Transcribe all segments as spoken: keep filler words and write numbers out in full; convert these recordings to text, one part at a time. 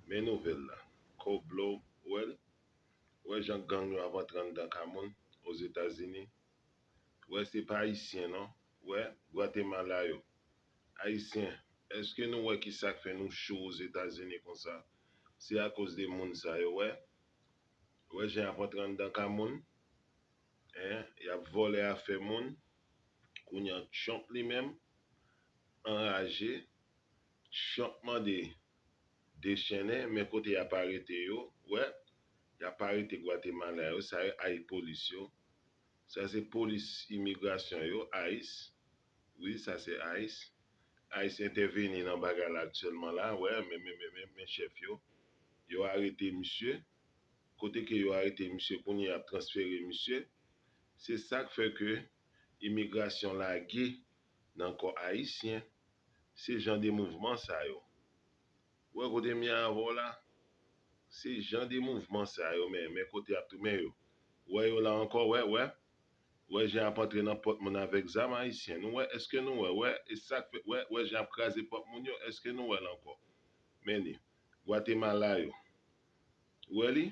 Men nouvèl la. Koblo, ou wè l? Ou wè jan gang yo ap antre anndan ka moun Ozetazini? Ou wè, se pa Ayisyen non. Ou wè, Gwatemala yo. Ayisyen, èske nou wè ki sa k fè nou cho Ozetazini konsa? Se akoz de moun sa yo, ou wè. Ou wè jan y ap antre anndan ka moun? Hein? Y ap vòlè afè moun. Kounye a Trump li menm anraje. Trump mande dechennen, men kote y ap arete yo, ou wè, y ap arete Gwatemala yo, sa yo ICE polis yo. Sa se polis imigrasyon yo, ICE. Wi, sa se ICE. ICE entèveni nan bagay la aktyèlman la, ou wè, men, men, men, men, men chèf yo. Yo arete misye. Kote ke yo arete misye kounye a, y ap transfere misye. Se sa k fè ke imigrasyon lage nan kò ayisyen. Se jan de mouvman sa yo. Ou wè kote m ye avè w la? Se jan de mouvman sa yo, men, men kote y ap tounen yo. Ou wè yo la ankò, wè, wè. Ou wè jan y ap antre nan pòt moun avèk zam ayisyen. Nou wè, èske nou wè, wè, e sa k fè, wè, wè jan y ap kraze pòt moun yo, èske nou wè l ankò? Men li, Gwatemala yo. Ou wè li?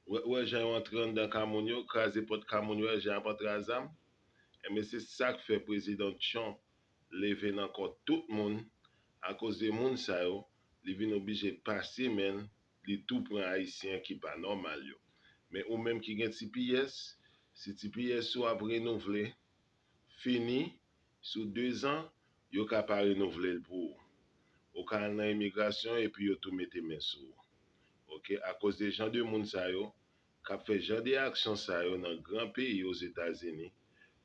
Ou wè, ou wè jan yo antre anndan ka moun yo, kraze pòt ka moun yo, wè jan y ap antre a zam? Enben, se sa k fè prezidan Trump leve nan kò tout moun, akoz de moun sa yo, li vin oblije pase men l, li tou pran ayisyen ki pa nòmal yo. Men ou menm ki gen T P S, si T P S ou ap renouvle, fini, sou de zan, yo ka pa renouvle l pou ou. Ou ka al nan imigrasyon epi yo tou mete men sou ou. Oke, akoz de jan de moun sa yo, k ap fè jan de aksyon sa yo nan gran peyi Ozetazini,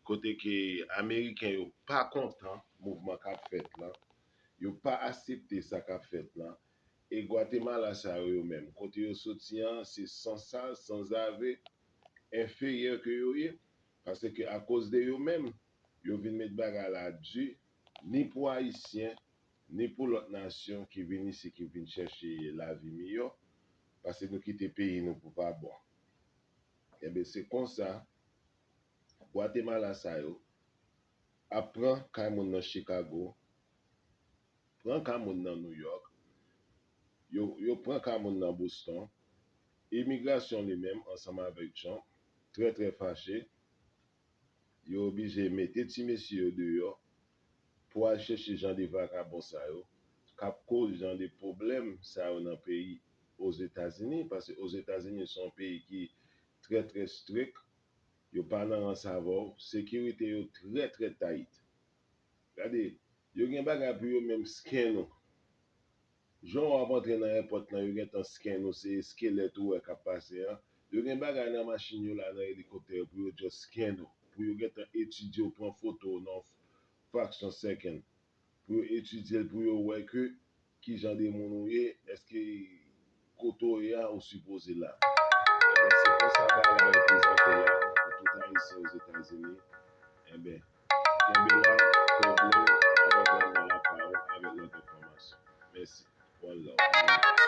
kote ke Ameriken yo pa kontan mouvman k ap fèt lan, yo pa aksepte sa k ap fèt lan, e Gwatemala sa yo, yo menm, kote yo soti an, se san sal, san zave, enfeyè ke yo ye, paske akoz de yo menm, yo vin met bagay la di, ni pou Ayisyen, ni pou lòt nasyon ki vin isi, ki vin chèche lavi miyò, paske nou kite peyi nou pou pa bon. Enben, se konsa, Gwatemala sa yo ap pran kay moun nan Chicago, pran kay moun nan New York, yo, yo pran kay moun nan Boston. Imigrasyon li menm, ansanm avèk Trump, trè, trè fache. Yo oblije mete ti mesye yo deyò pou al chèche jan de vakabon sa yo k ap koz jan de pwoblèm sa yo nan peyi Ozetazini, paske Ozetazini se yon peyi ki trè, trè strik. Yo pa nan rans avè w. Sekirite yo trè, trè tayt. Gade, yo gen bagay pou yo menm scan ou. Jan w ap antre nan èpòt lan, yo gentan scan ou, se eskelèt ou wè k ap pase an. Yo gen bagay nan machin yo la, nan elikoptè yo, pou yo just scan ou. Pou yo gentan etidye w, pran foto w nan yon fraksyon second. Pou yo etidye l, pou yo wè ke ki jan de moun ou ye, èske kote w ye a, ou sipoze la. Ebyen, se konsa bagay la reprezante la pou tout Ayisyen Ozetazini. Enben, kenbe la, kenbe avèk Lanmò Lapawòl, avèk lòt enfòmasyon. Mèsi. One love.